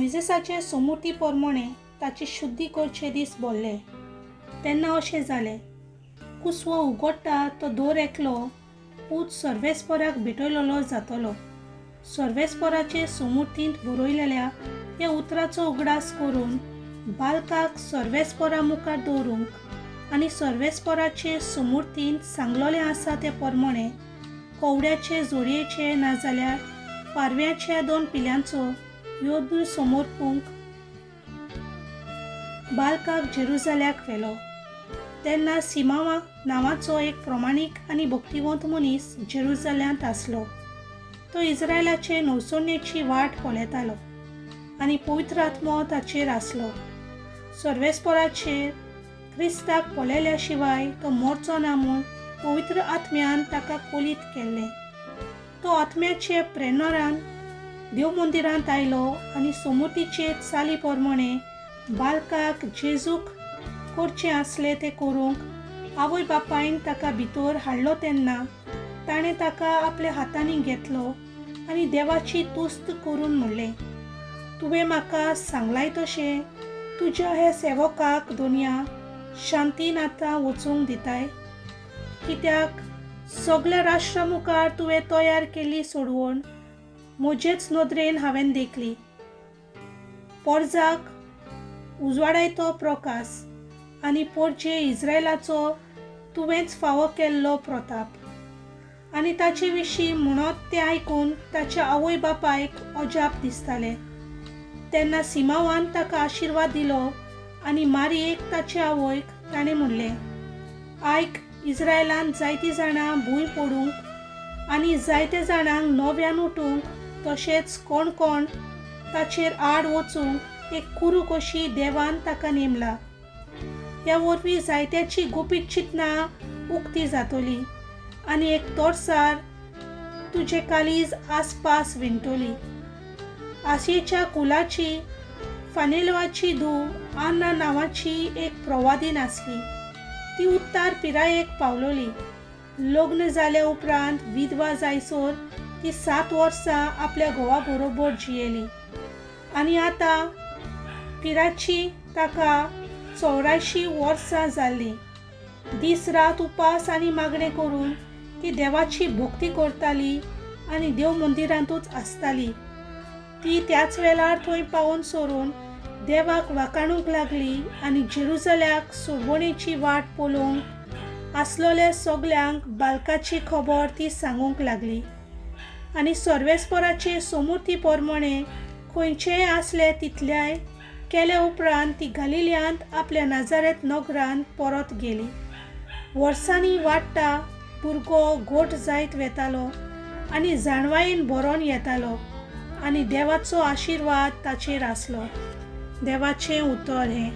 मोयजेसाचे सोमुर्ती पोरमोणें ताची शुद्धी करचे दीस भरले. तेन्ना अशें जालें, कुसवो उगडटा तो दर एकलो पूत सर्वेस्पराक भेटयलेलो जातलो. सर्वेस्पराचे सोमुर्तींत बरयलेल्या ह्या उतराचो उगडास करून बालकाक सर्वेस्परा मुखार दवरूंक आनी सर्वेस्पराचे सोमुर्तींत सांगलोलें आसा ते पोरमोणें कोवड्याचे जोडयेचे नाजाल्यार पारव्याच्या दोन पिल्यांचो यत्न समर्पूंक बालकाक जेरुजाल्याक व्हेलो. तेन्ना सिमांव नांवाचो एक प्रमाणीक आनी भक्तिवंत मनीस जेरुजाल्यांत आसलो. तो इस्रायलाचे नवसरणेची वाट पळयतालो आनी पवित्र आत्मो ताचेर आसलो. सर्वेस्पराचेर क्रिस्ताक पळयल्या शिवाय तो मरचो ना म्हूण पवित्र आत्म्यान ताका कोलीत केल्लें. तो आत्म्याचे प्रेरणान देवमंदिरांत आयलो आनी सोमुतीचे चाली प्रमाणें बालकाक जेजूक करचें आसलें तें करूंक आवय बापायन ताका भितर हाडलो तेन्ना ताणें ताका आपल्या हातांनी घेतलो आनी देवाची तुस्त करून म्हणलें, तुवें म्हाका सांगलाय तशें तुज्या ह्या सेवकाक दोनया शांतीन आतां वचूंक दिताय, कित्याक सगल्या राष्ट्रा मुखार तुवें तयार केल्ली सोडवण म्हजेच नदरेन हांवें देखली. पोरजाक उजवाडायतो प्रकाश आनी पोरजे इस्रायलाचो तुवेंच फावो केल्लो प्रताप. आनी ताचे विशीं म्हणत तें आयकून ताच्या आवय बापायक अजाप दिसतालें. तेन्ना सिमांवान ताका आशिर्वाद दिलो आनी मारयेक ताचे आवयक ताणें म्हणलें, आयक, इस्रायलांत जायतीं जाणां भूंय पडूंक आनी जायत्या जाणांक नव्यान उठूंक तशेंच कोण कोण ताचेर आड वचूंक एक कुरू कशी देवान ताका नेमला. ह्या वरवीं जायत्याची गुपीत चिंतनां उक्ती जातली आनी एक तोरसार तुजें काळीज आसपास विणटली. आशेच्या कुलाची फानेलवाची धूव आन्ना नांवाची एक प्रवादीन आसली. ती उत्तार पिरायेक पावलोली. लग्न जाल्या उपरांत विधवा जायसर ती 7 वर्सां आपल्या घोवा बरोबर जियेली आनी आतां पिराची ताका 84 वर्सां जाल्लीं. दीस रात उपास आनी मागणें करून ती देवाची भक्ती करताली आनी देव मंदिरांतूच आसताली. ती त्याच वेळार थंय पावोवन सरून देवाक वाखाणूंक लागली आनी जेरुजाल्याक सोडवणेची वाट पळोवंक आसलोल्या सगल्यांक बालकाची खबर ती सांगूंक लागली. आनी सर्वेस्पराचे सोमुर्ती प्रमाणें खंयचेय आसले तितल्याय केल्या उपरांत ती गालिल्यांत आपल्या नाजारेत नगरांत परत गेली. वर्सांनी वाडटा भुरगो घोट जायत वेतालो आनी जाणवायेन भरोन येतालो आनी देवाचो आशिर्वाद ताचेर आसलो. देवाचें उतर हें.